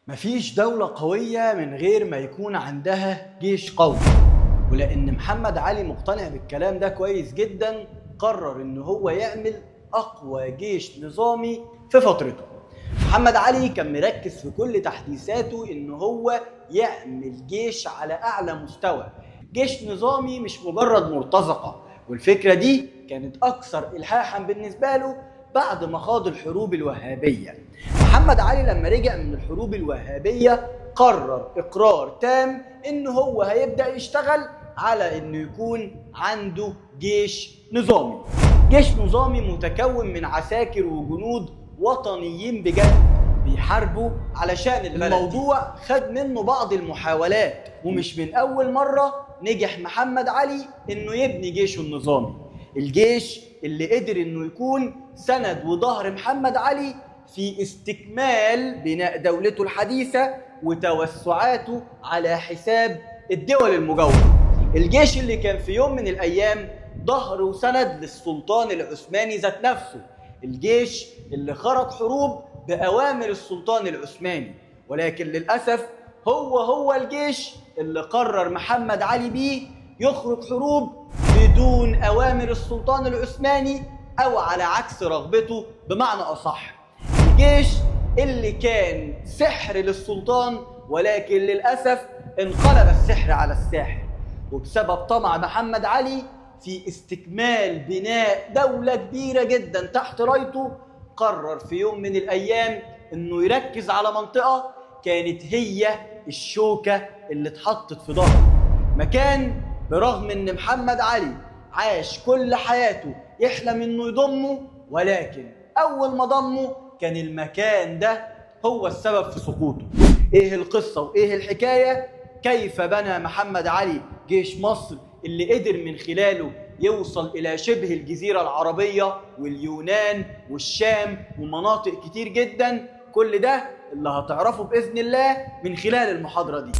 مفيش دولة قوية من غير ما يكون عندها جيش قوي، ولأن محمد علي مقتنع بالكلام ده كويس جدا قرر إن هو يعمل أقوى جيش نظامي في فترته. محمد علي كان مركز في كل تحديثاته إن هو يعمل جيش على أعلى مستوى، جيش نظامي مش مجرد مرتزقة. والفكرة دي كانت أكثر إلحاحا بالنسبة له بعد ما خاض الحروب الوهابية. محمد علي لما رجع من الحروب الوهابية قرر إقرار تام إن هو هيبدأ يشتغل على إنه يكون عنده جيش نظامي، جيش نظامي متكون من عساكر وجنود وطنيين بجد بيحاربوا علشان البلد. الموضوع خد منه بعض المحاولات، ومش من أول مرة نجح محمد علي إنه يبني جيشه النظامي، الجيش اللي قدر إنه يكون سند وظهر محمد علي في استكمال بناء دولته الحديثة وتوسعاته على حساب الدول المجاورة. الجيش اللي كان في يوم من الأيام ظهر وسند للسلطان العثماني ذات نفسه، الجيش اللي خرج حروب بأوامر السلطان العثماني، ولكن للأسف هو الجيش اللي قرر محمد علي بيه يخرج حروب بدون أوامر السلطان العثماني أو على عكس رغبته. بمعنى أصح، الجيش اللي كان سحر للسلطان، ولكن للأسف انقلب السحر على الساحر، وبسبب طمع محمد علي في استكمال بناء دولة كبيرة جدا تحت رايته، قرر في يوم من الأيام إنه يركز على منطقة كانت هي الشوكة اللي اتحطت في ظهره، مكان برغم إن محمد علي عاش كل حياته يحلم إنه يضمه، ولكن أول ما ضمه كان المكان ده هو السبب في سقوطه. إيه القصة وإيه الحكاية؟ كيف بنى محمد علي جيش مصر اللي قدر من خلاله يوصل إلى شبه الجزيرة العربية واليونان والشام ومناطق كتير جدا؟ كل ده اللي هتعرفه بإذن الله من خلال المحاضرة دي.